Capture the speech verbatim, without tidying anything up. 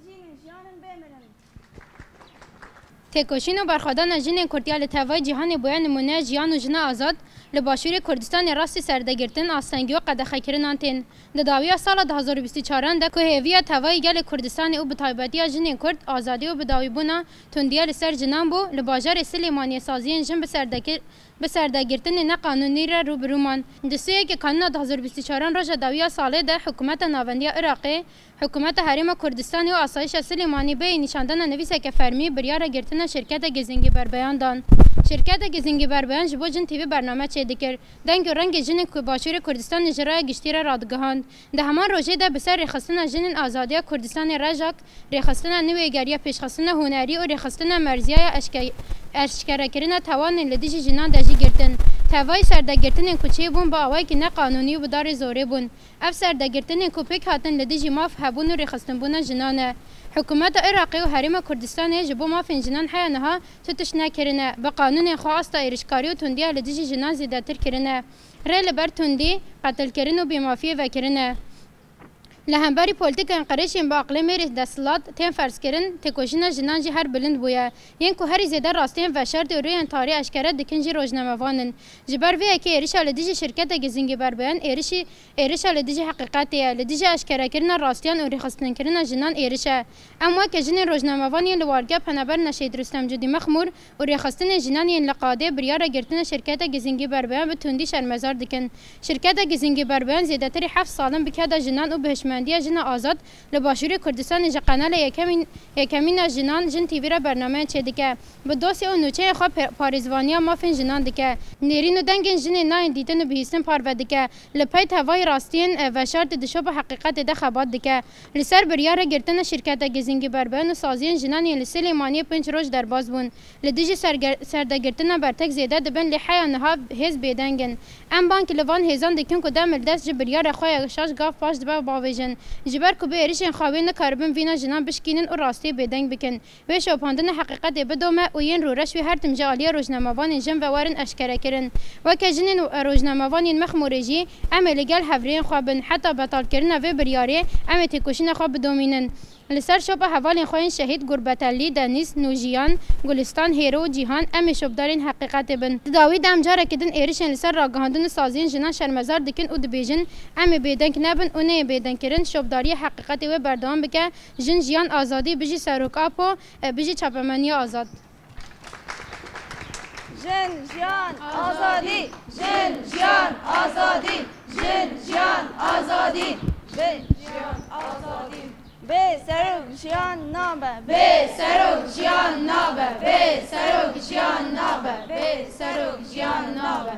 Cînin jiyanin bêmirin. Têkoşîn û berxwedana jinên Kurd ya li tevayî cîhanê bûye nimûneya jiyan û jina azad. Li Başûrê Kurdistanê rastî serdegirtin, astengî û qedexekirinan tên. Di dawiya sala du hazar û bîst û çaran de ku hêviya tevayî gelê Kurdistanê û bi taybetiya jinên Kurd azadî û bidawîbûna tundiya li ser jinan bû, li bajarê Silêmaniyê saziyên jin bi serdekir-, bi serdegirtinê neqanûnî re rû bi rû man. Di sê yekê Kanûna du hazar û bîst û çaran roja dawiya salê de hikûmeta navendî ya Iraqê, hikûmeta Herêma Kurdistanê û Asayişa Silêmanî bêyî nîşandana nivîseke fermî biryara girtina şirketa Gizingî Berbeyan dan. Şirketa Gizingî Berbeyan ji bo Jin T V bername çêdikir. Deng û rengê jinên ku Başûrê Kurdistanê ji raya giştî re radigihand. Di heman rojê de bi ser rêxistina jinên azadiya Kurdistanê REJAK, rêxistina nivêgeriya pêşxistina hunerî û rêxistina merziya ya eşke-, eşkerekirina tawanên li dijî jinan de jî girtin. Tevayî serdegirtinên ku çêbûn bi awayekî neqanûnî û bi darê zorê bûn. Ev serdegirtinên ku pêk hatin li dijî maf hebûn û rêxistinbûna jinan e. Hikûmeta Iraqê û Herêma Kurdistanê ji bo mafên jinan heya niha tu tişt nekirine, bi qanûnên xwe asta êrişkarî û tundiya li dijî jinan zêdetir kirine. Rê li ber tundî, qetilkirin û bêmafiyê vekirine. Li hemberî polîtîkayên qirêj yên bi aqilê mêrê desthilat tên ferzkirin, têkoşîna jinan jî her bilind bûye. Yên ku herî zêde rastiyên veşart û rûyên tarî eşkere dikin jî rojnamevan in. Ji ber vê yekê êrişa li dijî şirketa Gizingî Berbeyan êrişî, êrişa li dijî heqîqetê ye, li dijî eşkerekirina rastiyan û rêxistinkirina jinan êriş e. Em weke jinên rojnamevan yên li wargeha penaber Neşîd Rustem Cudî Mexmûr û rêxistinên jinan yên li qadê biryara girtina şirketa Gizingî Berbeyan bi tundî şermezar dikin. Şirketa Gizingî Berbeyan zêdetirî heft sal in bi keda jinan û bi hişmendiya jina azad li Başûrê Kurdistanê ji qenala yekemîn, yekemîn a jinan Jin T V re bernameyên çêdike. Bi dosye û nûçeyên xwe pe-, parêzvaniya mafên jinan dike. Nêrîn û dengên jinên nayên dîtin û bihîstin parve dike. Li pey tevayî rastiyên, e, veşartî di şopa heqîqetê de xebat dike. Li ser biryara girtina şîrketa Gizingî Berbeyan û saziyên jinan yên li Silêmaniyê pênc roj derbas bûn. Li dijî serge-, serdegirtina bertek zêde dibin, lê heya niha hêz bêdeng in. Em bang li van hêzan dikin ku dem li dest ji biryara xwe ya şaş gav paş dibe bavêjin. Ji ber ku bi êrişên xwe wê nikaribin vîna jinan bişkînin û rastiyê bêdeng bikin. Wê şopandina heqîqetê bidome û yên rûreş wê her tim ji aliyê rojnamevanên jin ve werin eşkerekirin. Weke jinên û rojnamevan yên Mexmûrê jî em ê li gel hevrêyên xwe bin. Heta betalkirina vê biryarê em ê têkoşîna xwe bidomînin. Li ser şopa hevalên xwe yên şehîd Gurbetelî, Denîz, Nûjiyan, Gulistan, Hêro û Cîhan em ê şopdarên heqîqetê bin. Di dawî de em carekî din êrişên li ser ragihandin û saziyên jinan şermezar dikin û dibêjin, em ê bêdeng nebin û neyê bêdengkirin, şopdariya heqîqetê wê berdewam bike. Jin, jiyan, azadî, bijî Serok Apo, e, bijî çapemeniya azad. Jin, jiyan, azadî! Jin, jiyan, azadî! Jin, jiyan, azadî! Jin, jiyan, azadî! Bê serok jiyan nabe! Bê serok jiyan nabe! Bê serok jiyan nabe! Bê serok jiyan nabe!